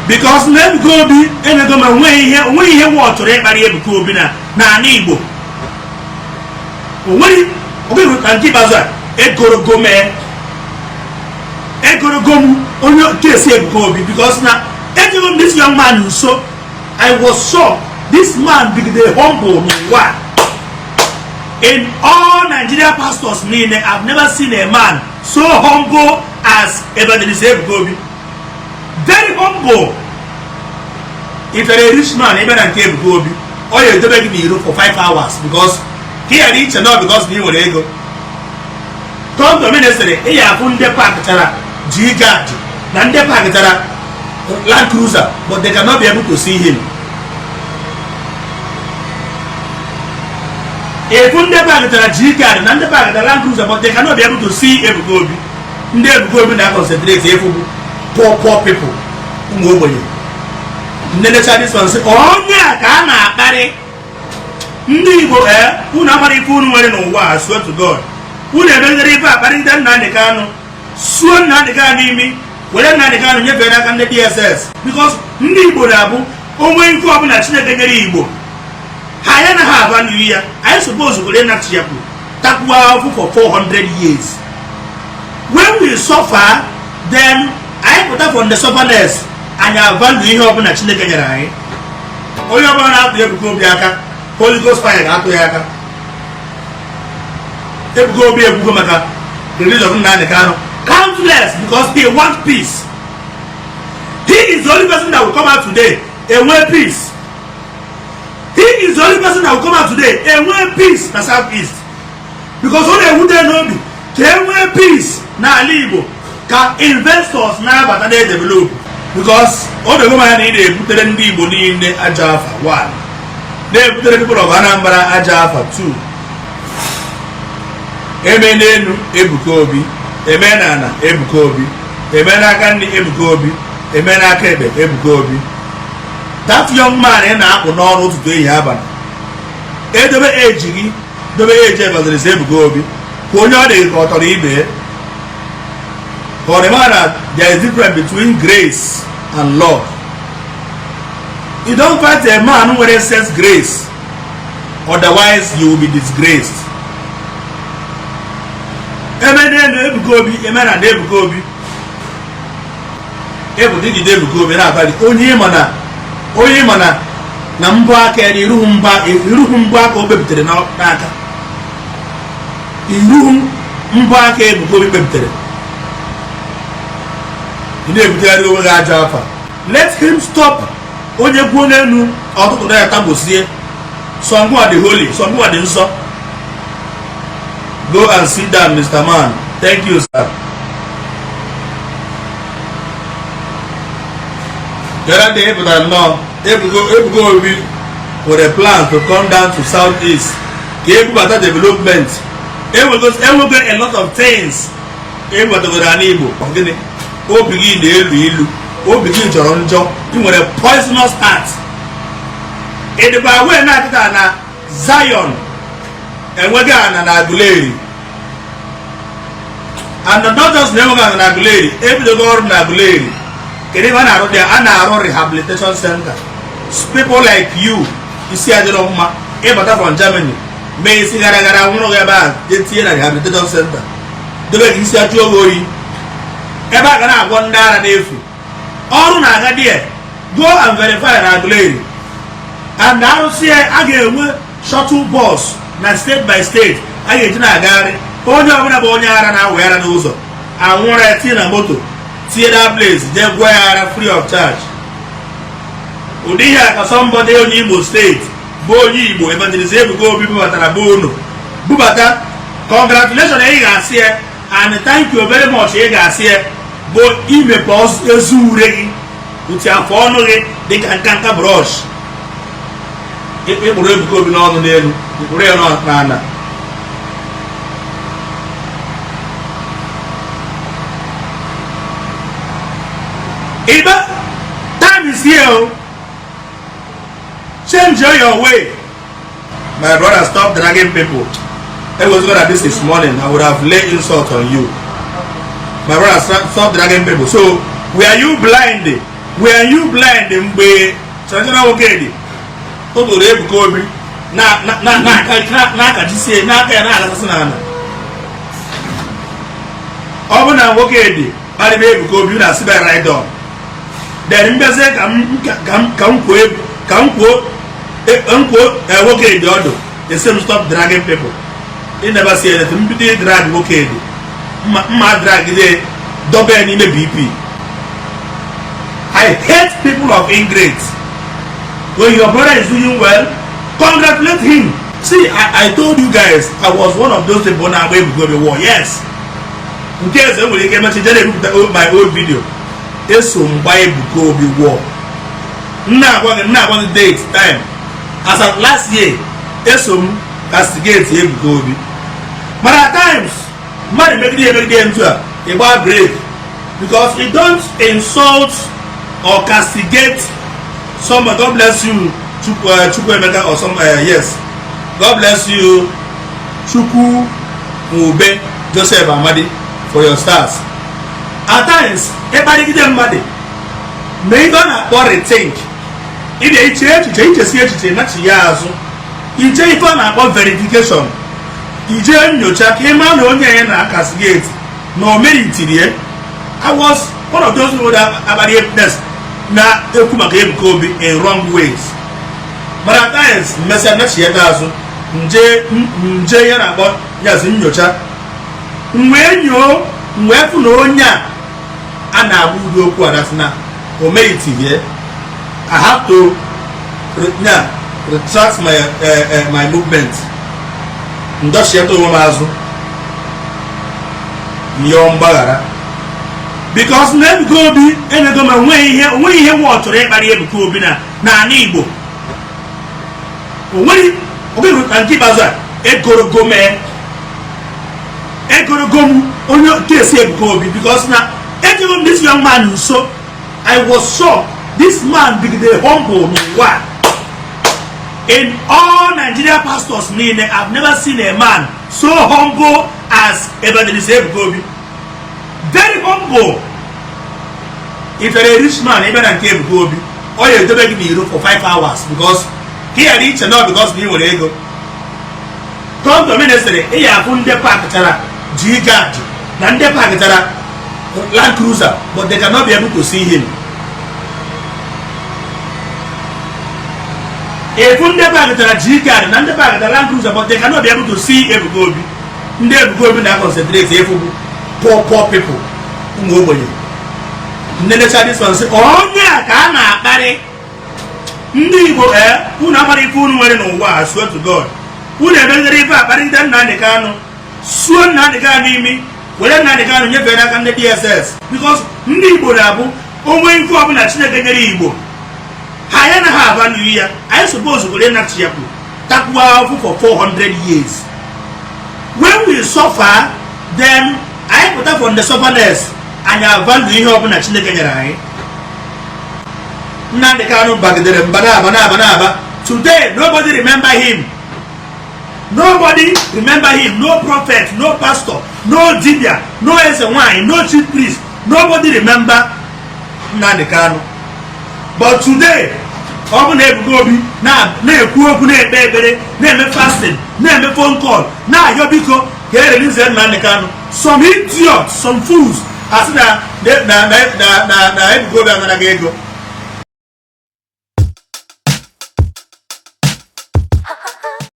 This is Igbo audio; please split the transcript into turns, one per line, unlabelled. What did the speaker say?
Because na Ebuka Obi enego ma onweghị ihe nwa ọ chọrọ ịkparị Ebuka Obi na n'ala Igbo. Onweghị oge na nke ikpeazụ a egorogo mee egorogo m onye kesi Ebuka Obi, because na ejego m this young man nso. I was shocked. This man bigide humble n'ụwa. In all Nigeria pastors niile, I've never seen a man so humble as Evangelist Ebuka Obi. Very humble. If you're a rich man, ebe na nke Ebuka Obi, ọ ya edobe gị n'iro for 5 hours, because ka ị ghara iche na because na ị nwere ego. Come to ministry, ị ya afụ ndị pakịtara G-Guard na ndị pakịtara Land Cruiser, but they cannot be able to see him. Efu ndị pakịtara G-Guard na ndị pakịtara Land Cruiser, but they cannot be able to see Ebuka Obi. Ndị Ebuka Obi na concentrate efu bụ poor poor people, ụmụ ogbenye. Nnenecha this one sị, onye a ka a na-akparị. Ndị Igbo, ee, unu amara ife unu nwere n'ụwa a. Swear to God, unu emegidere ife akparịgide Nnamdị Kanụ, suo Nnamdị Kanụ imi, were Nnamdị Kanụ nyefee n'aka ndị DSS, because ndị Igbo na-abụ onwe ife ọbụla Chineke nyere Igbo ha ya na ha avalue ya. Anyị suppose kwere ịnachiapụ takwuo ahụhụ for 400 years. When we suffer, then anyị pụta from the sufferness, anyị avalue ihe ọbụla Chineke nyere anyị. Onye ọbụla na-atụ Ebuka Obi aka, Holy Ghost fire ga-atụ ya aka. Ebuka Obi ekwugo maka release of Nnamdi Kanu countless, because he wants peace. He is the only person that will come out today enwe peace. He is the only person that will come out today enwe peace na South East, because ọ na-ewute n'obi ka enwee peace n'ala Igbo, ka investors na-abata na-edevelop, because o dogo m anya na ị na-ebutere ndị Igbo niile ajọ afa 1, na-ebutere people of Anambra ajọ afa 2. Eme n'elu Ebuka Obi, eme n'ala Ebuka Obi, eme n'aka nri Ebuka Obi, eme n'aka ekpe Ebuka Obi. That young man ị na-akpụ n'ọrụ ụtụtụ, ehihie, abalị, edobe eji gị dobe eji Evangelist Ebuka Obi ka onye ọ dị ka ọ tọrọ ibe ka ọ dị mara na there is difference between grace and love. You don't fight a man nwere excess grace, otherwise you will be disgraced. Eme n'elu Ebuka Obi, eme na Ebuka Obi, ebudo ijide Ebuka Obi na-abalị onye ịma na mbọ aka ya na iruhu mbọ aka o kpepụtere n'aka, iruhu mbọ aka Ebuka Obi kpepụtere, ị na-ebutegharị onwe gị ajọ afa. Let him stop. Onye kwuo n'elu ọtụtụ na ya tagbosie sọngwa dị holy, sọngwa dị nsọ. Go and sit down, Mr. Man. Thank you, sir. The other day pụtara nnọọ Ebuka Obi nwere plan to come down to South East ka ebubata development. Enwego a lot of things ebubatagoro ala Igbo. Gịnị? Obi gị na-elu ilu, obi gị jọrọ njọ, ị nwere poisonous heart. Ịdịkwa wee na-akịta na Zion enweghị ana na Aguleri, and not just na enweghị ana na Aguleri, ebidogo ọrụ na Aguleri. Kedu ebe a na-arụ dị? A na-arụ rehabilitation center. People like you, isi adịrọ mma, ịbata from Germany mee isi gara gara, nwụrụ gị ebe a, jee tinye na rehabilitation center, dobe gị, isi achụ oge oyi ebe a ga na-agwọ ndị ara n'efu. Ọrụ na-aga there. Go and verify na Aguleri. And arụsị a ga-enwe shuttle bus na state by state a ga-eji na-agagharị. Onye ọbụla bụ onye ara na-awe ara n'ụzọ, anwụrụ ya, tinye na moto, tinye na place, jee gwọ ya ara free of charge. Ụdị ihe a ka somebody onye Imo Steeti bụ onye Igbo, Evangelist Ebuka Obi, bubatara bụ unu bubata. Congratulation ị ga-asị ya and thank you very much ị ga-asị ya bụ imepe ezi ure gị otu afọ ọnụ gị dịka nka nka brush. Ịkpụrụ Ebuka Obi n'ọnụ n'elu, ịkpụrụ ya n'ala. Ibe time is here o. Change your way, my brother. Stop dragging people. It was that this is morning I would have laid insult on you. My brother, stop dragging people. So were you blind? Were you blind mgbe Traditional Nwokedi tụtụrụ Ebuka Obi na-akajisie n'aka ya na-agasasị n'ala? Ọ bụ na Nwokedi kparịba Ebuka Obi na asịba right on. Then mbịazie ka m kwuo Nwokedi ọdụ, esi m stop dragging people. Ị never see anything. Mbido drag Nwokedi, mma drag de dọba ya n'ime BP. I hate people of ingrate. When your brother is doing well, congratulate him. See, I told you guys I was one of those people na-agba Ebuka Obi war. Yes, nke eze nwere ike emechi jere ebupụta my old video. Eso m gba Ebuka Obi war. Nna agwa gị, nna agwa gị date, time. As at last year, eso m castigate Ebuka Obi. Mana at times, mmadụ megide emegide ntu a, ịgba break, because you don't insult or castigate somebody. God bless you, Chukwu, Chukwuemeka or some, yes, God bless you, Chukwu Ube Joseph Amadi, for your stars. At times, ịkparịgide mmadụ mee ife a na-akpọ rethink. Ịbịa iche echiche, ichesi echiche, nachi ya azụ, ije ife a na-akpọ verification, ije nyocha ka ị maa na onye ya na-acastigate na o meritiri ya. I was one of those people that akparị yes na-ekwu maka Ebuka Obi in wrong ways, but at times mmesịa nachieta azụ, nje nje ya na-akpọ yazi nyocha, m wee nyoo, m wee fụ na onye a a na-agba ụdị okwu a na o meritiri. I have to retract my movement, ndọchieta onwe m azụ, nyọọ mgbaghara, because na Ebuka Obi enyego m onweghị ihe nwa ọ chọrọ ịkparị Ebuka Obi na n'ala Igbo. Onweghị oge na nke ikpeazụ a egorogo m, egorogo m onye kesi Ebuka Obi, because na ejego m this young man nso. I was shocked. This man bigide humble n'ụwa. In all Nigeria pastors niile, I've never seen a man so humble as Evangelist Ebuka Obi. Very humble. If you're a rich man, ebe na nke Ebuka Obi, ọ ya edobe gị n'iro for 5 hours, because ka ị ghara iche na because na ị nwere ego. Come to ministry, ị ya afụ ndị pakịchara G-Guard na ndị pakịchara Land Cruiser, but they cannot be able to see him. Efu ndị pakịchara G-Guard na ndị pakịchara Land Cruiser, but they cannot be able to see Ebuka Obi. Ndị Ebuka Obi na concentrate efu bụ poor poor people, ụmụ ogbenye. Nnenecha this one sị, onye a ka a na-akparị. Ndị Igbo, ee, unu amara ife unu nwere n'ụwa a. Swear to God, unu emegidere ife a, kparịgide Nnamdị Kanụ, suo Nnamdị Kanụ imi, were Nnamdị Kanụ nyefee n'aka ndị DSS, because ndị Igbo na-abụ onwe ife ọbụla Chineke nyere Igbo, ha ya na ha abalụghị ya. Anyị suppose kwere ịnachi ya, takwuo ahụhụ for 400 years. When we suffer, then anyị pụta from the sufferness, anyị avalụ ihe ọbụla Chineke nyere anyị. Nnamdị Kanụ bagidere mba na-aba na-aba na-aba. Today, nobody remember him. Nobody remember him. No prophet, no pastor, no dibia, no eze nwanyị, no chief priest. Nobody remember Nnamdị Kanụ. But today, ọ bụ na Ebuka Obi na-ekwu okwu, na-ekpe ekpere, na-eme fasting, na-eme phone call, na-ayọ biko ka e release Nnamdị Kanụ, some idiots, some fools asị na na na na na na Ebuka Obi anaraghị ego.